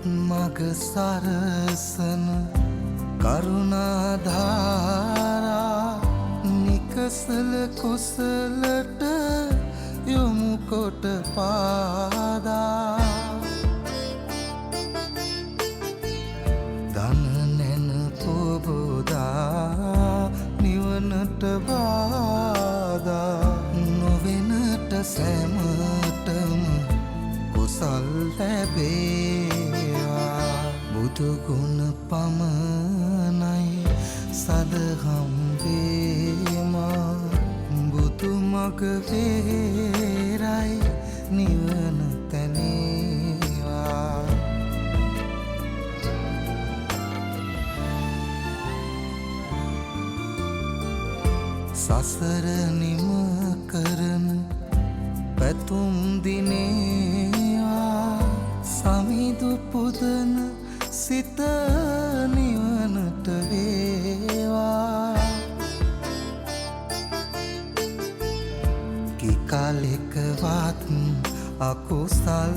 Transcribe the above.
මග සරසන කරුණා ධාරා නිකසල කුසලට යොමු කොට පාදා. ධන නැන පොබෝදා නිවනට බාධා නොවෙනට සැමටම කුසල් ලැබේවා. බුදු ගුණ පමණයි සදහම් වේමා. බුදු මග වේරයි නිවන තැනේවා. සසර නිම කරන පැතුම් දිනේවා. සමිඳු පුදන සිත නිවනට වේවා. කිකාලෙකවත් අකුසල්